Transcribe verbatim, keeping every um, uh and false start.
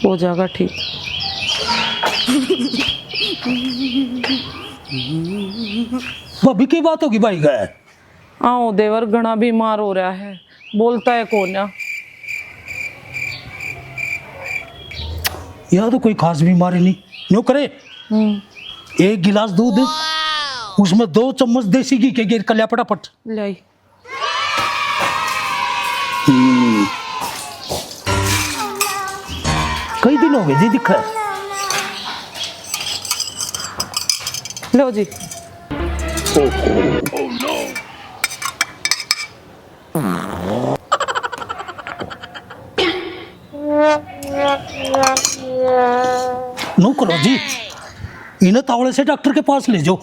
हो जाएगा ठीक। भाभी, की बात होगी भाई का? आओ देवर, घना बीमार हो रहा है, बोलता है कोन्या। यह तो कोई खास बीमारी नहीं, न्यू करे। हम्म। एक गिलास दूध, उसमें दो चम्मच देसी घी के गिर कर लिया फटाफट। लाई। हम्म। कई दिन हो गए जी दिखा। लो जी। नो करो जी, इन्हें तावड़े से डॉक्टर के पास ले जाओ।